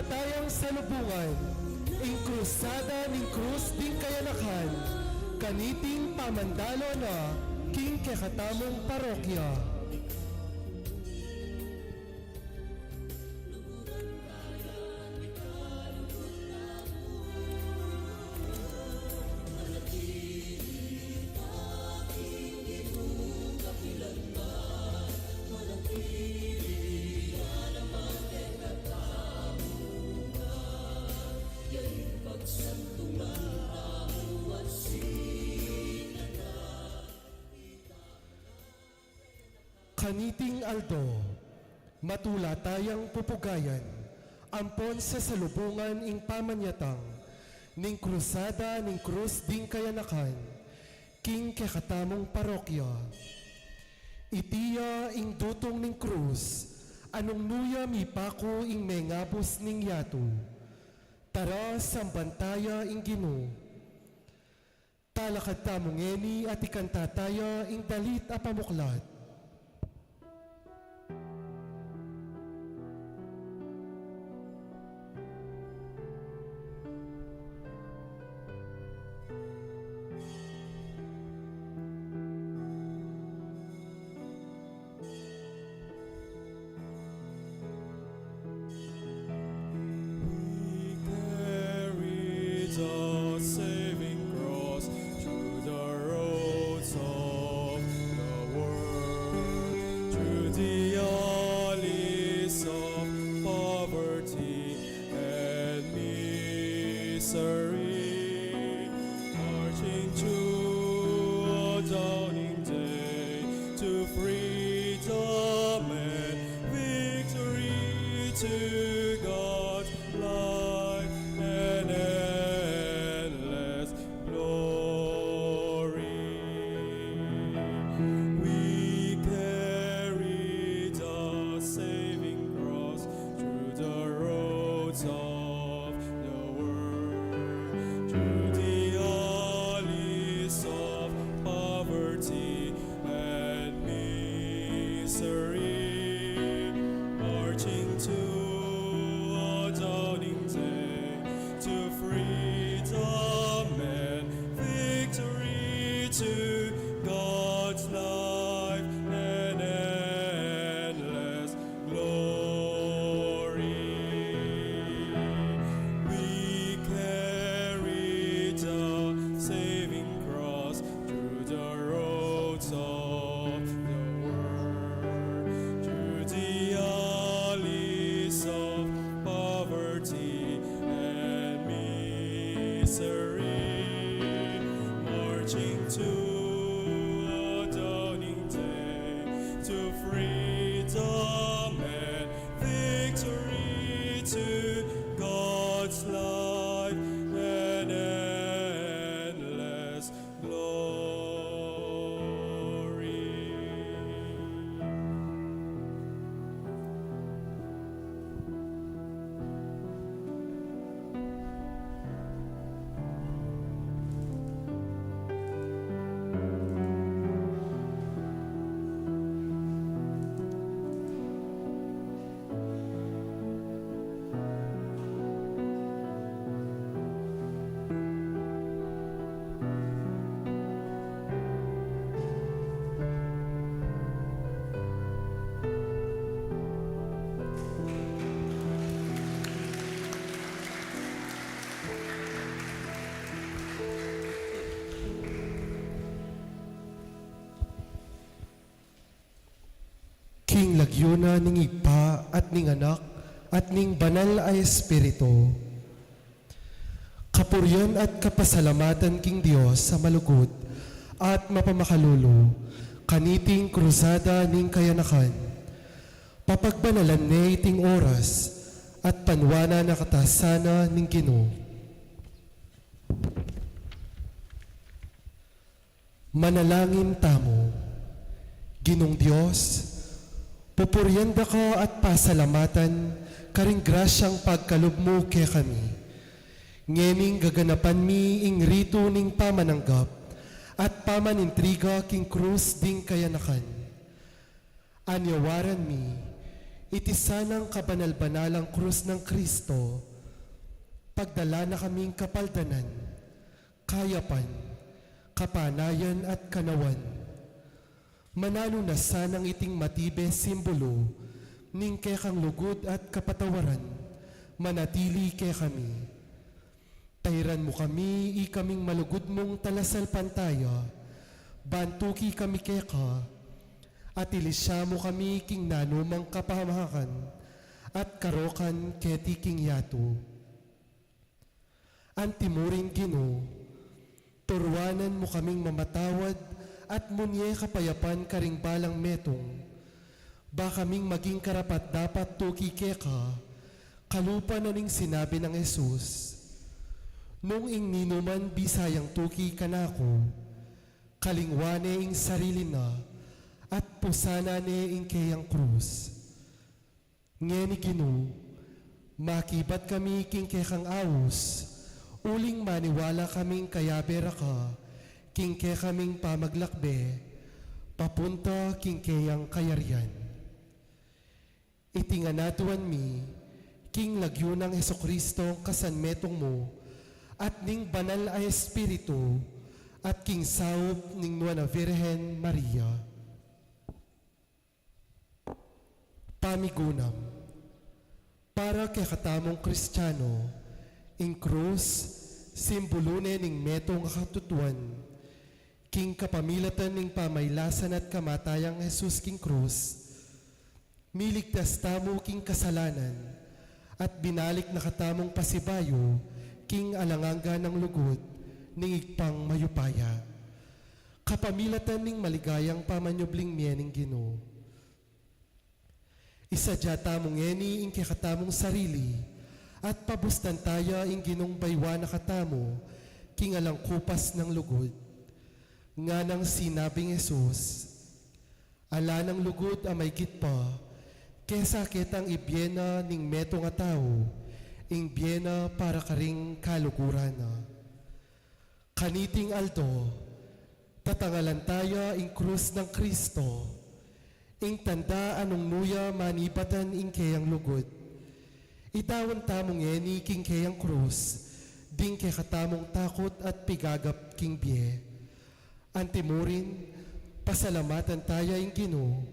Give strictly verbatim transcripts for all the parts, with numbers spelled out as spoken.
Tayang salubungan ing Krusada ning Krus ding Kayanakan kaniting pamandalo na king kekatamung parokya. Kaniting aldo, matula tayang pupugayan ampon sasalubungan ing pamanyatang ning Krusada ning Krus ding Kayanakan king kekatamung parokya. Iti ya ing dutung ning krus a nung nu ya mipaku ing mengabus ning yatu. Tara, samban taya ing Ginu. Talakad tamu ngeni at ikanta taya ing dalit a pamuklat. We carry the saving cross through the roads of the world, through the alleys of poverty and misery, marching through a dawning day to freedom and victory, to God's life and endless glory. We carry the saving cross through the roads of the world, through the alleys of poverty and misery, marching to a dawning day, to freedom and victory, to God's life and endless glory. We carry the saving cross through the roads of the world, through the alleys of poverty and misery, marching to a dawning day, to freedom and victory, to God's life and endless glory. King lagyu na ning Ibpa, at ning Anak, at ning Banal a Espiritu. Kapurian at kapasalamatan king Dios a malugud at mapamakalulu, kaniting Krusada ning Kayanakan. Papagbanalan ne iting oras, at panwanan na kata sana ning Ginu. Manalangin tamu. Ginung Dios, pupurian da ka at pasalamatan karing grasyang pagkalub mu kekami. Ngening gaganapan mi ing ritu ning pamananggap at pamanintriga king krus ding kayanakan. Anyawaran mi Iti sanang kabanal-banalang krus nang Kristo, pagdala na kaming kapaldanan, kayapan, kapanayan at kanawan. Mananu na sanang iting matibe simbulu ning kekang lugud at kapatawaran manatili kekami. Tairan mu kami, ikaming malugud mung talasalpantaya, ban tuki kami keka, at ilisya mu kami king nanumang kapamakan at karokan keti king yatu. Antimurin, Ginu, turuanan mu kaming mamatawad at munye kapayapan karing balang metung, ba kaming maging karapat-dapat tuki keka, kalupa na ning sinabi nang Jesus, "Nung ing ninuman bisayang tuki kanaku, kalingwan ne ing sarili na, at pusanan ne ing keyang krus." Ngeni, Ginu, makibat kami king kekang aus, uling maniwala kaming kayabe ra ka king kekaming pamaglakbe papunta king keyang kayarian. Iti ngan aduan mi king lagyu nang Jesucristo, kasanmetung mu, at ning Banal a Espiritu, at king saup ning Nuan a Virgen Maria. Pamigunam. Para kekatamung Kristiano, ing krus, simbulu ne ning metung a katutuan. King kapamilatan ning pamailasan at kamatayang Jesus king krus, miligtas tamu king kasalanan, at binalik na katamung pasibayu king alang angga nang lugud ning Ibpang mayupaya. Kapamilatan ning maligayang pamanyubling mie ning Ginu, isadya tamu ngeni ing kekatamung sarili, at pabustan taya ing Ginung baywan na katamu king alang kupas nang lugud. Nganang sinabing Jesus, "Ala nang lugud a maigit pa kesa ketang ibie na ning metung a tau ing bie na para karing kaluguran na." Kaniting aldo, tatangalan taya ing krus nang Kristo, ing tanda a nung nu ya manibatan ing keyang lugud. Idaun tamu ngeni king keyang krus ding kekatamung takut at pigagap king bie. Antimurin, pasalamatan taya ing Ginu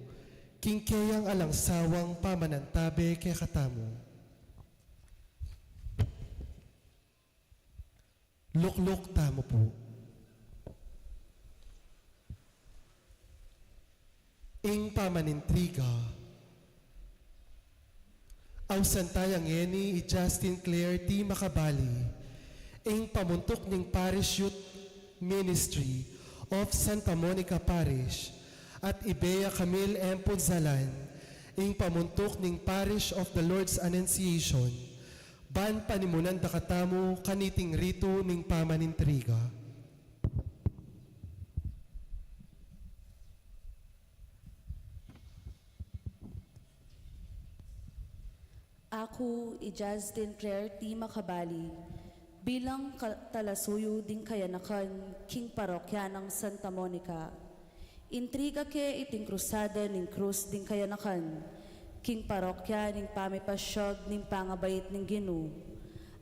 king keyang alang sawang pamanantabe kekatamu. Lukluk tamu pu. Ing pamanintriga. Ausan taya ngeni i Justin Clare T. Macabali, ing pamuntuk ning Parish Youth Ministry of Santa Monica Parish, at i Bea Camille M. Punzalan, ing pamuntuk ning Parish of the Lord's Annunciation, ban panimunan da katamu kaniting ritu ning pamanintriga. Aku i Justin Clare T. Macabali, bilang ka-, talasuyu ding kayanakan king parokya nang Santa Monica. Intriga ke iting krusada ning krus ding kayanakan, king parokya ning pamipasyag ning pangabait ning Ginu,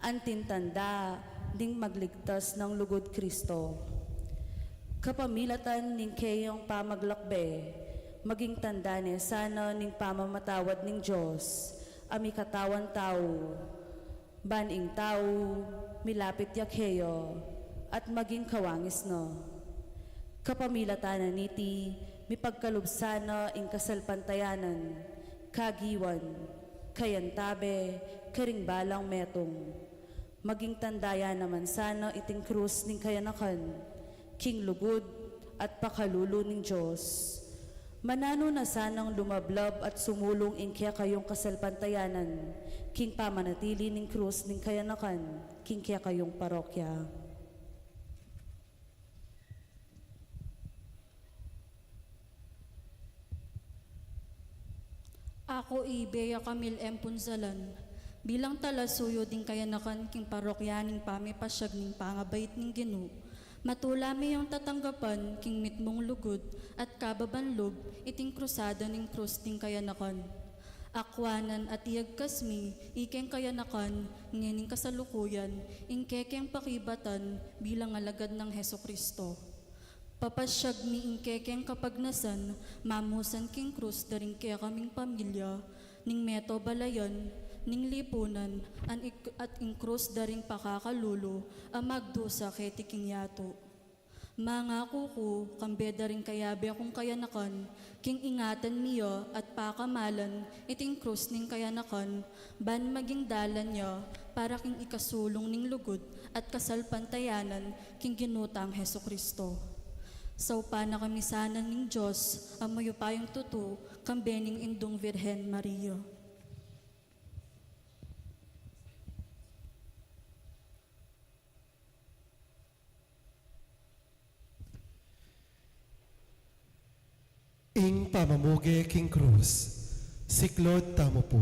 anting tanda ning magligtas nang lugud Kristo. Kapamilatan ning keyang pamaglakbe, maging tanda ne sana ning pamamatawad ning Dios, a mikatawan tau, ban ing tau milapit ya keya, at maging kawangis na. Kapamilatan na niti, mipagkalub sana ing kasalpantayanan, kagiwan, kayantabe, karing balang metung. Maging tanda ya naman sana iting krus ning kayanakan, king lugud at pakalulu ning Dios. Mananu na sanang lumablab at sumulung ing kekayung kasalpantayanan, king pamanatili ning krus ning kayanakan, king kekayung parokya. Aku i Bea Camille M. Punzalan, bilang talasuyu ding kayanakan king parokya ning pamipasyag ning pangabait ning Ginu, matula mi yang tatanggapan king mitmung lugud at kababan lub iting krusada ning krus ding kayanakan. Akwanan at iyagkas mi ikeng kayanakan ngening kasalukuyan, ing kekeng pakibatan bilang alagad nang Jesucristo. Papasyag mi ing kekeng kapagnasan mamusan king krus da ring kekaming pamilya, ning meto balayan, ning lipunan, an ik-, at ing krus da ring pakakalulu a magdusa keti king yatu. Mangaku ku, kambe da ring kayabe kung kayanakan, king ingatan mi ya at pakamalan iting krus ning kayanakan, ban maging dalan ya para king ikasulung ning lugud at kasalpantayanan king Ginu tang Jesucristo. Saupan na kami sana ning Dios a mayupayang tutu, kambe ning Indung Virgen Maria. Ing pamamuge king krus. Siklaud tamu pu.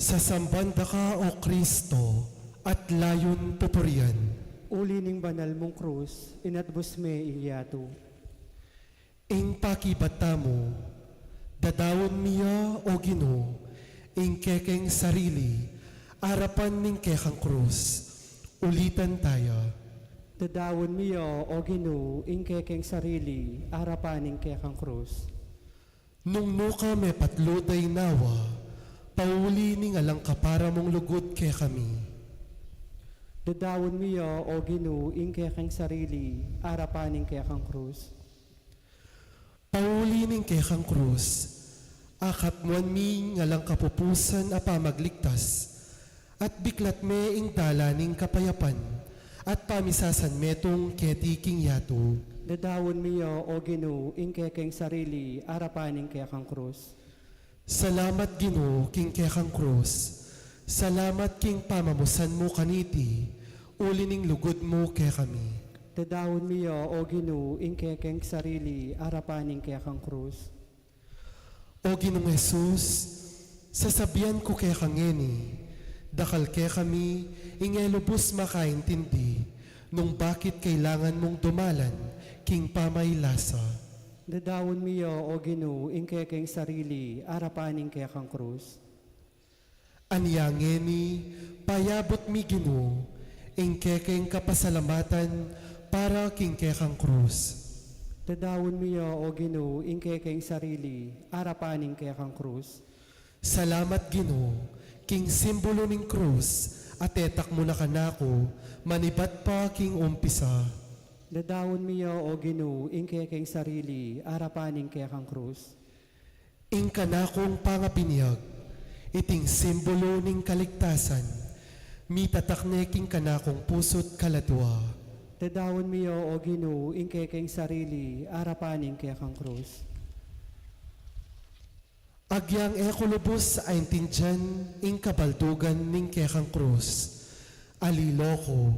Sasamban da ka, O Kristo, at layun pupurian. Uli ning banal mung krus, inatbus me ing yatu. Ing pakibat tamu, dadaun mi ya, O Ginu, ing kekeng sarili, arapan ning kekang krus. Ulitan taya. Dadaun mi ya, O Ginu, ing kekeng sarili, arapan ning kekang krus. Nung nu ka mepatlu da inawa, pauli ning alang kapara mung lugud kekami. Dadaun mi ya, O Ginu, ing kekeng sarili, arapan ning kekang krus. Pauli ning kekang krus, akatmuan mi ing alang kapupusan a pamagligtas, at biklat me ing dalan ning kapayapan, at pamisasan metung keti king yatu. Dadaun mi ya, O Ginu, ing kekeng sarili, arapan ning kekang krus. Salamat, Ginu, king kekang krus. Salamat king pamamusan mu kaniti, uli ning lugud mu kekami. Dadaun mi ya, O Ginu, ing kekeng sarili, arapan ning kekang krus. O Ginung Jesus, sasabian ku keka ngeni, dakal kekami ing e lubus makaintindi nung bakit kailangan mung dumalan king pamailasa. Dadaun mi ya, O Ginu, ing kekeng sarili, arapan ning kekang krus. Anya ngeni, payabut mi, Ginu, ing kekeng kapasalamatan para king kekang krus. Dadaun mi ya, O Ginu, ing kekeng sarili, arapan ning kekang krus. Salamat, Ginu, king simbulu ning krus a tetak mu na kanaku, manibat pa king umpisa. Dadaun mi ya, O Ginu, ing kekeng sarili, arapan ning kekang krus. Ing kanakung pangabinyag, iting simbulu ning kaligtasan, mitatak ne king kanakung pusu't kaladua. Dadaun mi ya, O Ginu, ing kekeng sarili, arapan ning kekang krus. Agyang e ku lubus aintindian ing kabaldugan ning kekang krus. Ali loku,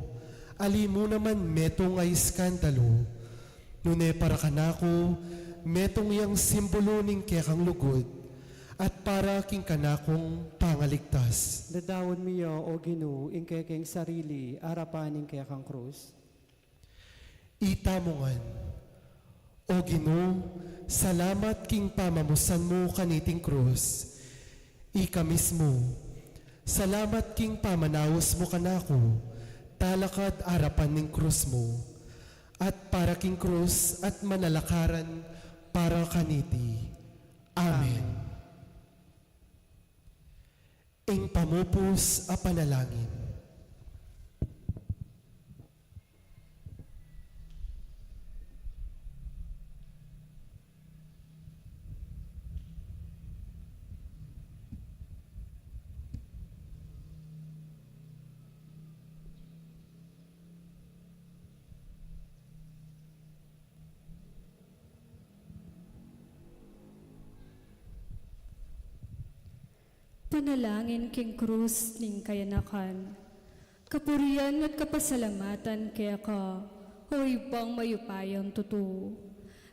ali mu naman metung a iskandalu. Nune para kanaku, metung yang simbulu ning kekang lugud, at para king kanakung pangaligtas. Dadaun mi ya, O Ginu, ing kekeng sarili, arapan ning kekang krus. Itamu ngan. O Ginu, salamat king pamamusan mu kaniting krus. Ika mismu, salamat king pamanaus mu kanaku, talakad arapan ning krus mu, at para king krus at manalakaran para kaniti. Amen. Amen. Ing pamupus a panalangin. Panalangin king krus ning kayanakan. Kapurian at kapasalamatan keka, O Ibpang mayupayang tutu.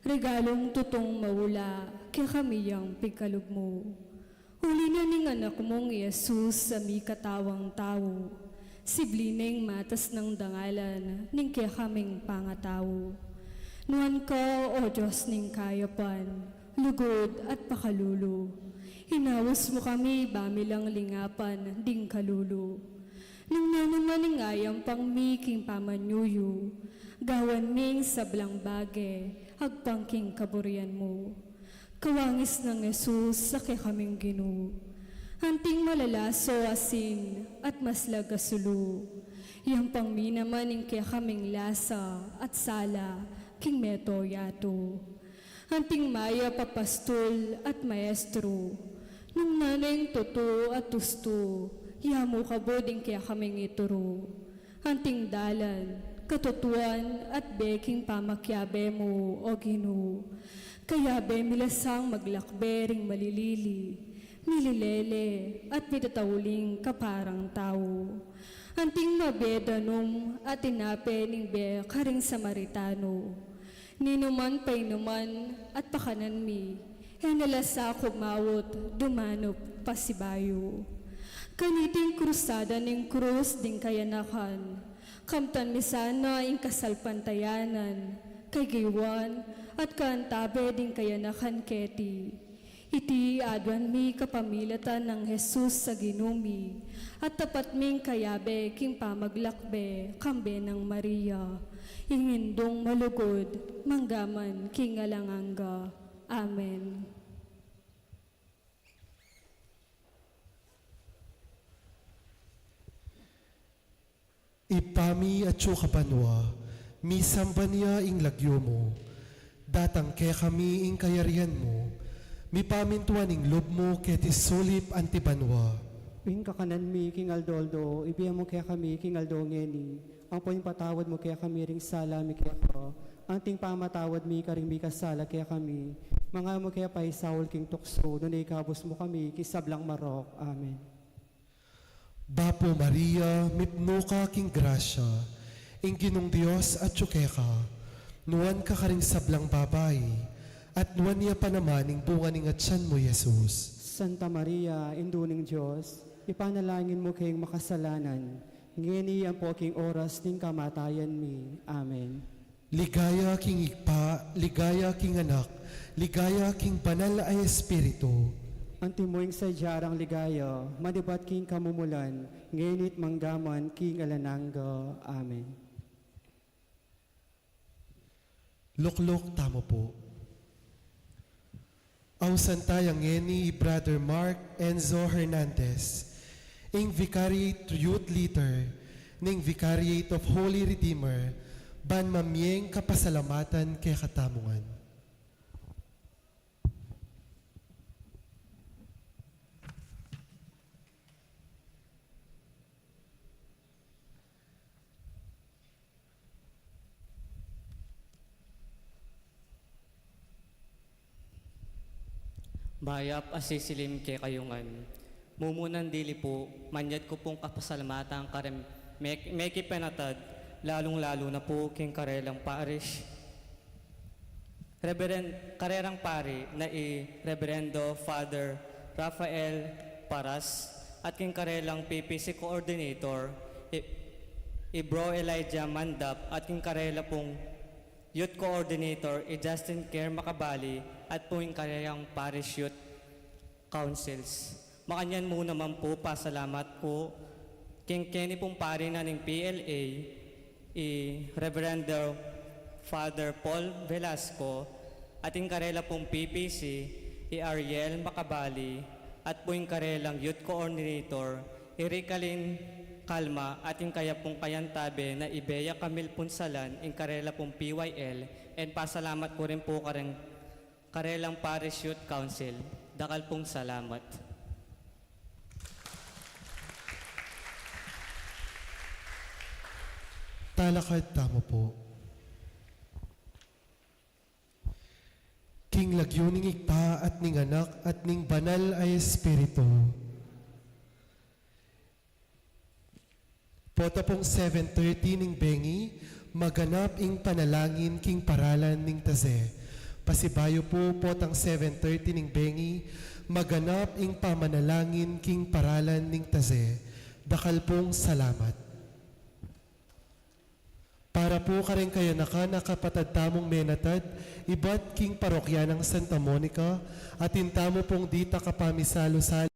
Regalung tutung maula, kekami yang pigkalub mu. Uli na ning anak mung i Jesus a mikatawang tau, sibli neng matas nang dangalan ning kekaming pangatau. Nuan ka, O Dios ning kayapan, lugud at pakalulu, inaus mu kami bamilang lingapan ding kalulu. Nung nanuman ing ayampang mi king pamanyuyu, gawan ming sablang bage agpang king kaburian mu. Kawangis nang Jesus a kekaming Ginu, anting malalaso asin at maslag a sulu, yampang mi naman ing kekaming lasa at sala king meto yatu. Anting mayap a pastul at maestru, nung naneng tutu at ustu, yamu kabud ing kekaming ituru. Anting dalan, katutuan at be king pamakiabe mu, O Ginu. Kayabe mi la sang maglakbe ring malilili, mililele at mitatauling kaparang tau. Anting mabe danum at inape ning be karing Samaritanu. Ninuman painuman at pakanan mi, e na la sa kumawut dumanup pasibayu. Kaniting krusada ning krus ding kayanakan, kamtan mi sana ing kasalpantayanan, kagayuan at kaantabe ding kayanakan keti. Iti aduan mi kapamilatan nang Jesus a Ginu mi, at tapat ming kayabe king pamaglakbe kambe nang Maria, ing Indung malugud, manggaman king alang angga. Amen. Ibpa mi atsu ka banua, misamban ya ing lagyu mu. Datang kekami ing kayarian mu. Mipamintuan ing lub mu keti sulip anti banua. Ing kakanan mi king aldo-aldo, ibie mu kekami king aldo ngeni. Ampon ipatawad mu kekami ring sala mi keka, anting pamatawad mi karing mikasala kekami. Manga e mu ke paisaul king tuksu, nune ikabus mu kami king sablang marok. Amen. Bapu Maria, mipnu ka king grasya, ing Ginung Dios atyu keka, nuan ka karing sablang babai, at nuan ya pa naman ing bunga ning atian mu, Jesus. Santa Maria, Indu ning Dios, ipanalangin mu keng makasalanan, ngeni ampo king oras ning kamatayan mi. Amen. Ligaya king Ibpa, ligaya king Anak, ligaya king Banal a Espiritu. Antimo ing sadya rang ligaya, manibat king kamumulan, ngeni't manggaman king alang angga. Amen. Lukluk tamu pu. Ausan taya ngeni i Brother Mark Enzo Hernandez, ing Vicariate Youth Leader ning Vicariate of Holy Redeemer, ban mamie ing kapasalamatan kekatamu ngan. Mayap a sisilim kekayu ngan. Mumunan dili pu, manyad ku pung kapasalamatan kareng me-, mekipenatag, lalung-lalu na pu king karelang parish. Reveren-, karerang pari na i Reverendo Father Rafael Paras at king karelang P P C Coordinator, i, i Bro Elijah Mandap at king karela pung Youth Coordinator, i Justin Kerr Macabali, at pung karelang Parish Youth Councils. Makanyan mu naman pu, pasalamat ku king keni pung pari na ning P L A, i Reverendo Father Paul Velasco, at ing karela pung P P C, i Ariel Macabali, at pu ing karelang Youth Coordinator, i Ricalin Calma, at ing kaya pung kayantabe na i Bea Camille Punsalan, ing karela pung P Y L, and pasalamat ku rin pu kareng karelang Parish Youth Council. Dakal pung salamat. Talakad tamu pu. King lagyu ning Ibpa at ning Anak at ning Banal a Espiritu. Pota pung seven thirty ning bengi, maganap ing panalangin king paralan ning taze. Pasibayu pu, potang seven thirty ning bengi, Maganap ing pamanalangin king paralan ning taze. Dakal pung salamat. Para pu kareng kayanakan a kapatad tamung menatad ibat king parokya nang Santa Monica, atin tamu pung ditak a pamisalu-salu